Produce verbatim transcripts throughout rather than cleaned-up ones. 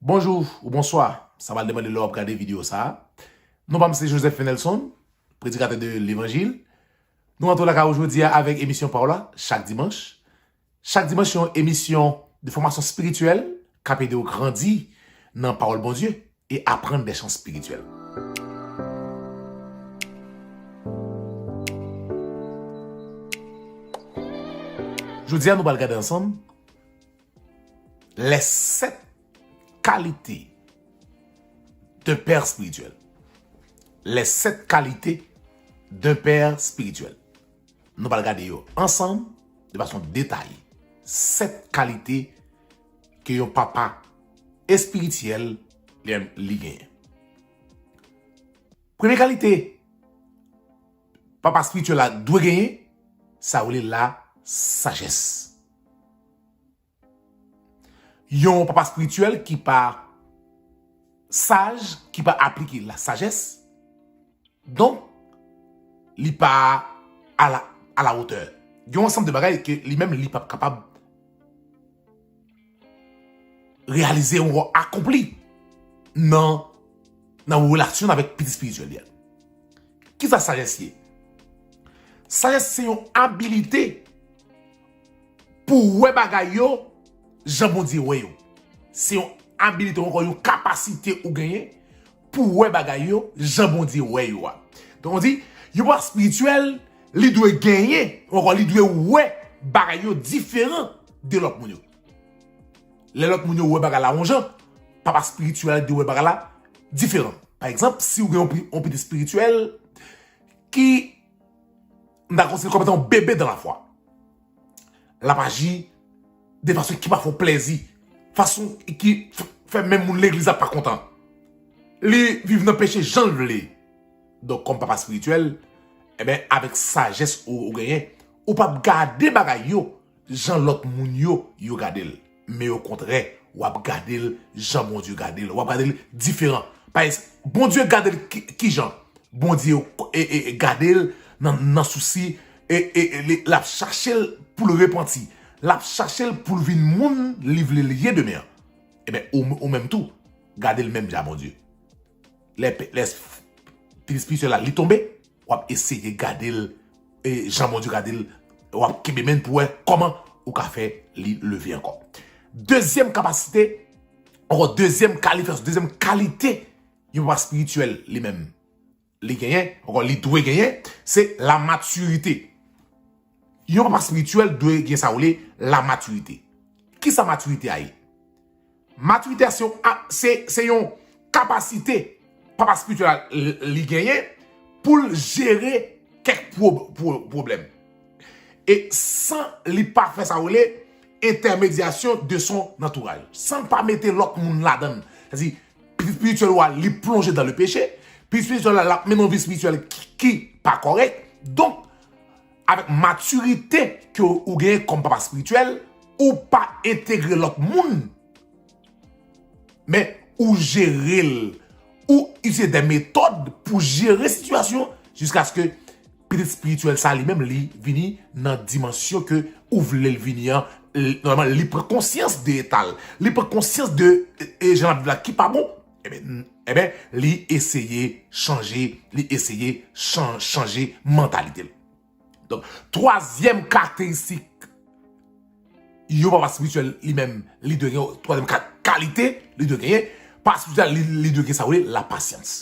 Bonjou ou bonswa, sa pral depann de lè w ap gade videyo sa a. Non pa m se Joseph Fenelson, predikatè de levanjil. Nou rantre lakay ou jodi a avèk emisyon pa w la, chak dimanch. Chak dimanch, se yon emisyon de fòmasyon espirityèl k ap ede w grandi nan pawòl Bondye e aprann de chan espirityèl. Jodi a, nou pral gade ansanm les sept qualités d'un père spirituel. Les sept qualités d'un père spirituel. Nou pral gade yo ansanm de fason detaye. Sèt kalite ke yon papa espirityèl li, li genyen. Premye kalite papa espirityèl la dwe genyen, sa rele la sajès. Yon papa espirityèl ki pa saj, ki pa aplike la sajès, donk, li pa à la, à la hauteur. Gen yon ansanm de bagay ke li menm li p ap kapab reyalize ou ankò akonpli nan, nan relasyon avèk pitit espirityèl li a. Kisa sajès ye? Sajès se yon abilite pou wè bagay yo jan Bondye wè yo. Se yon abilite, ou ankò yon kapasite ou genyen pou wè bagay yo jan Bondye wè yo a. Donk, nou di, yon papa espirityèl, li dwe genyen, ou ankò li dwe wè bagay yo diferan de lòt moun yo. Lè lòt moun yo wè bagay la yon jan, papa espirityèl la dwe wè bagay la diferan. Pa egzanp, si w gen yon pi-, yon pitit espirityèl ki, m ta konsidere kòm etan yon bebe dan lafwa, l ap aji de fason ki pa fè w plezi, fason ki f-, fè menm moun legliz la pa kontan. Li viv nan peche jan l vle. Donk, kòm papa espirityèl, ebyen, avèk sajès ou, ou genyen, ou p ap gade bagay yo jan lòt moun yo, yo gade l. Men okontrè, w ap gade l jan Bondye gade l. W ap gade l diferan. Pa egzanp, Bondye gade l ki, ki jan? Bondye e, e, e gade l nan, nan sousi, e, e, e li, l ap chache l pou l repanti. L ap chache l pou l vin moun li vle l ye demen an. Ebyen, ou, ou menm tou, gade l menm jan Bondye. Lè, lè pitit espirityèl la, li tonbe, w ap eseye gade l, e, jan Bondye gade l, w ap kenbe men l pou wè kòman ou ka fè li leve ankò. Dezyèm kapasite, ankò dezyèm kalifikasyons, dezyèm kalite yon papa espirityèl li menm, li genyen, ankò li dwe genyen, se la matirite. Yon papa espirityèl dwe gen sa w rele la matirite. Kisa matirite a ye? Matirite a se yon, a, se, se yon kapasite papa espirityèl la li, li genyen pou l jere kèk pwo-, pwo-, pwoblèm. E san li pa fè sa w rele entèmedyasyon de son antouraj. San l pa mete lòt moun ladan l. Sètadi, pitit espirityèl ou a, li plonje dan le peche. Pitit espirityèl la, l ap mennen yon vi espirityèl ki, ki pa kòrèk. Donk, avèk matirite ke ou genyen kòm papa espirityèl, ou pa entegre lòt moun, men ou jere l, ou itilize de metòd pou jere sitiyasyon jiskaske pitit espirityèl sa li menm li vini nan dimansyon ke ou vle l vini an, l-, nòmalman li pran konsyans de eta l, li pran konsyans de, e, e, jan l ap viv la ki pa bon, ebyen, ebyen, li eseye chanje, li eseye chan-, chanje mantalite l. Donk, twazyèm karakteristik yon papa espirityèl li menm, li dwe gen, twazyèm ka-, kalite li dwe genyen, papa espirityèl li, li dwe gen sa w rele la pasyans.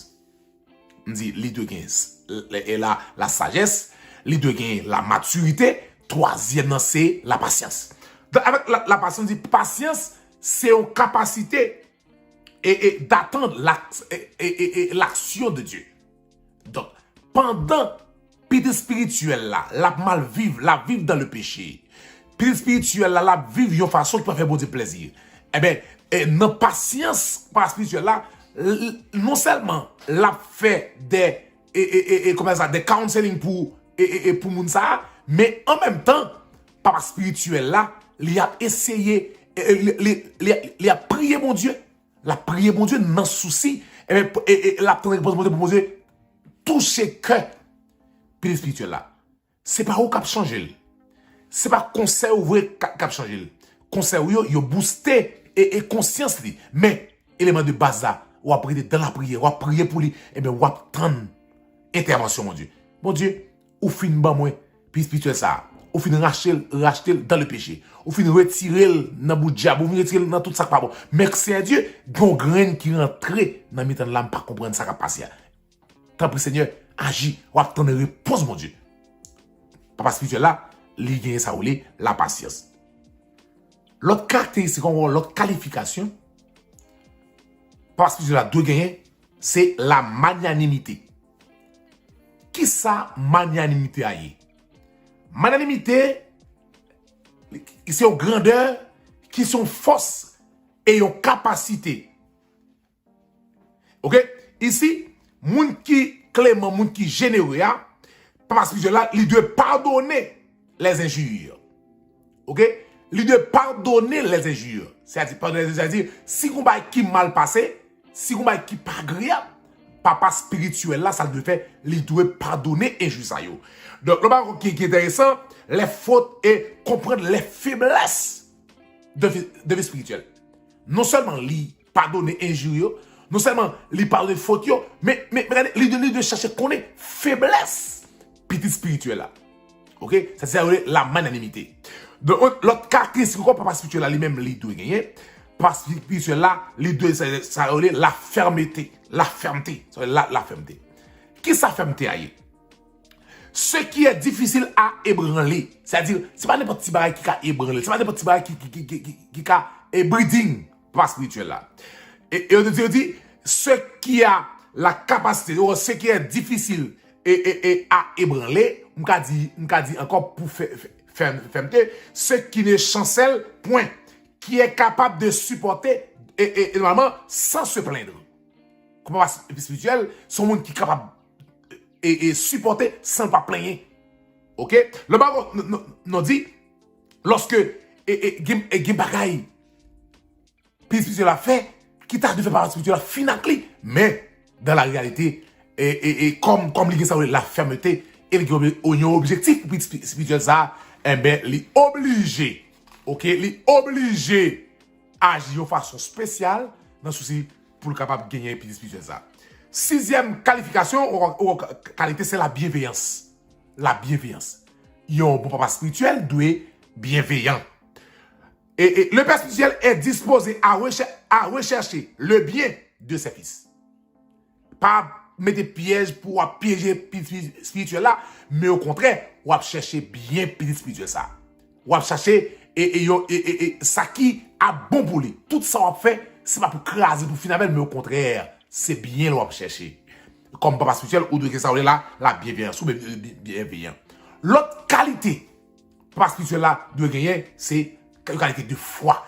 M di, li dwe gen s-, e la, la sajès, li dwe gen la matirite, twazyèm nan se la pasyans. Donk, avèk la, la pasyans, m di, pasyans, se yon kapasite e, e d'attendre l'ac-, e, e, e, e l'action de Dieu. Donk, pandan pitit espirityèl la, l ap mal viv, l ap viv dan le peche. Pitit espirityèl la, l ap viv yon fason ki pa fè Bondye plezi. Ebyen, e, nan pasyans papa espirityèl la, l-, l-, non sèlman l ap fè de, e, e, e, e, kòman sa, de counseling pou, e, e, e, pou moun sa a, men an menm tan, papa espirityèl la, li ap eseye, e, e, li, li, li, li ap priye Bondye. L ap priye Bondye nan sousi, e, e, e l ap tann repons Bondye pou Bondye touche kè pitit espirityèl la. Se pa ou k ap chanje l. Se pa konsèy ou vre k ap, k ap chanje l. Konsèy ou yo, yo bouste e, e konsyans li. Men, eleman de baz la, w ap rete dan lapriyè, w ap priye pou li, ebyen, w ap tann entèvansyon Bondye. Bondye, ou fin ban mwen pitit espirityèl sa a. Ou fin rachte l, rachte l dan le peche. Ou fin retire l nan bout dyab, ou fin retire l nan tout sa k pa bon. Men, Senyè Dye, gen yon grenn ki rantre nan mitan l la, m pa konprann sa k ap pase a. Tanpri, Senyè, aji, w ap tann repons Bondye. Papa espirityèl la, li genyen sa w rele lapasyans. Lòt karakteristik, ankò lòt kalifikasyon, papa espirityèl la dwe genyen, se la magnanimite. Kisa magnanimite a ye? Magnanimite, se yon grandè ki se yon fòs e yon kapasite. Oke? Isi, moun ki kleman, moun ki jenere a, papa espirityèl la, li dwe padone les injures. Oke? Li dwe padone les injures. Sètadi, padone les injures, sètadi, si gon bagay ki mal pase, si gon bagay ki pa agreyab, papa espirityèl la, sa l dwe fè, li dwe padone enji sa yo. Donk, lòt bagay ki, ki enteresan, les fautes et comprendre les faiblesses de vi, de vi espirityèl. Non sèlman li padone enji yo, non sèlman li padone fot yo, men, men, men gade, li, li dwe chache konnen feblès pitit espirityèl la. Oke? Sa se sa yo rele la magnanimite. Donk, lòt karakteristik ankò, papa espirityèl la, li menm, li dwe genyen. Papa espirityèl la, li dwe, sa, sa yo rele la fermeté. La fermeté. Sa yo rele la, la fermeté. Kisa fèmte a ye? Ce qui est difficile à ébranler. Sètadi, se pa nenpòt ti bagay ki ka ebranle, se pa nenpòt ti bagay ki, ki, ki, ki, ki, ki ka e, breeding pa espirityèl la. E, e yo te di, yo di, ce qui a la capacité, ou ce qui est difficile e, e, e à ébranler, m ka di, m ka di ankò pou fè, fè, fè, fèmte, ce qui ne chancelle point, qui est capable de supporter, e, e, e normalement, sans se plaindre. Kòman pa espirityèl, se yon moun ki kapab e, e sipòte san l pa plenyen. Oke? Lè bagay nou, nou, nou di, lòske e, e, gen, e, gen bagay pitit espirityèl la fè, ki ta dwe fè papa espirityèl la fin ak li. Men, dans la réalité, e, e, e kòm, kòm li gen sa yo rele la fèmte, e li gen obje, yon objektif pou pitit espi, espirityèl sa, enben, li oblije, oke, li oblije aji yon fason espesyal nan sousi pou l kapab genyen pitit espirityèl sa. Sizyèm kalifikasyon, ou, ou, kalite, se la byenveyans. La byenveyans. Yon bon papa espirityèl dwe byenveyan. Et, et le père spirituel est disposé à recher, à rechercher le bien de ses fils. Pa mete pyèj pou w ap pyeje pitit espirityèl la, men okontrè, w ap chèche byen pitit espirityèl sa. W ap chache e, e, yo, e, e, e, sa ki ap bon pou li. Tout sa w ap fè, se pa pou kraze, pou fin avè l, men okontrè, se byen l w ap chèche. Kòm papa espirityèl, ou dwe gen sa w rele la, la byenveyans, ou byen, byen, byenveyan. Lòt kalite papa espirityèl la dwe genyen, se yon kalite de fwa.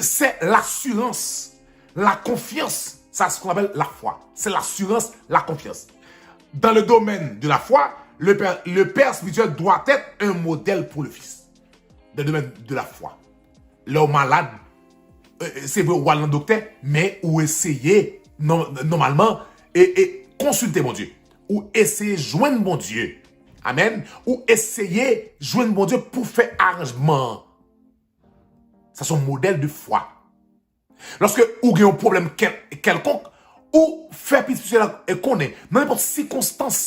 C'est l'assurance, la confiance. C'est ce qu'on appelle la foi. C'est l'assurance, la confiance. Dans le domaine de la foi, le père, le père spirituel doit être un modèle pour le fils. Dans le domaine de la foi. Lè w malad, e, e, se vre ou al nan doktè, men ou eseye, nò, nòmalman, e, e konsilte Bondye. Ou eseye jwenn Bondye. Amèn. Ou eseye jwenn Bondye pou fè aranjman an. Sa se yon modèl de fwa. Lòske ou gen yon pwoblèm kèl, kèlkonk, ou fè pitit espirityèl la konnen, nan nenpòt sikonstans,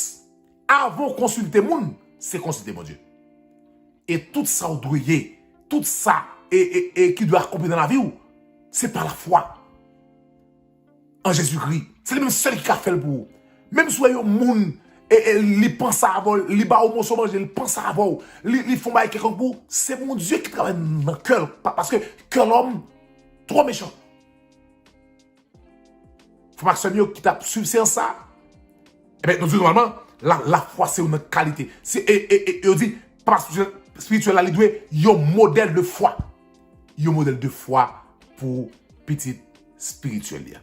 avan w konsilte moun, se konsilte Bondye. E tout sa w dwe ye, tout sa e, e, e ki dwe akonpli nan lavi w, se pa lafwa an Jezikri. Se li menm sèl ki ka fè l pou ou. Menm si w wè yon moun, e, e, li panse avè w, li ba w moso manje, li panse avè w, li, li fè yon bagay kèlkonk pou ou, se Bondye ki travay nan kè l. Pa, paske kè lòm twò mechan. Frè m ak sè m yo ki t ap swiv seyans sa, enben, nou di nòmalman, la, lafwa se youn nan kalite. Se, e, e, e, yo di, papa espirityèl, espirityèl la, li dwe yon modèl de fwa. Yon modèl de fwa pou pitit espirityèl li a.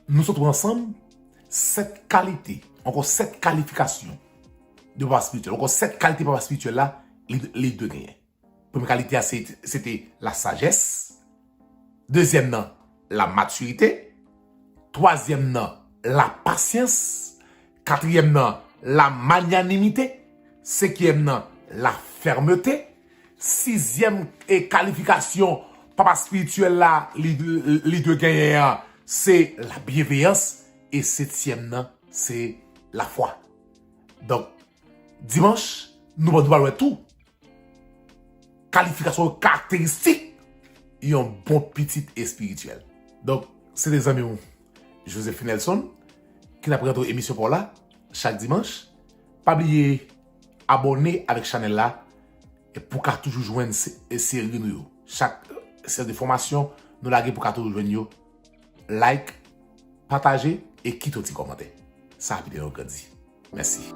Nou sot wè ansanm sèt kalite, ankò sèt kalifikasyon de papa espirityèl, ankò sèt kalite papa espirityèl la, li, li dwe genyen. Premye kalite a, se, se te la sajès. Dezyèm nan, la matirite. Twazyèm nan, la pasyans. Katriyèm nan, la magnanimite. Senkyèm nan, la fèmte. Sizyèm e kalifikasyon papa espirityèl la, li, li dwe genyen an, se la byenveyans, e setyèm nan, se lafwa. Donk, dimanch, nou pral wè tou kalifikasyon, karakteristik yon bon pitit espirityèl. Donk, se te zanmi w, Joseph Nelson, ki t ap prezante w emisyon pa w la, chak dimanch. Pa bliye abòne avèk chanèl la, e pou w ka toujou jwenn se- e seri nou yo. Chak seri de fòmasyon nou lage pou w ka toujou jwenn yo, like, pataje e kite yon ti kòmantè. Sa ap ede nou grandi. Mèsi.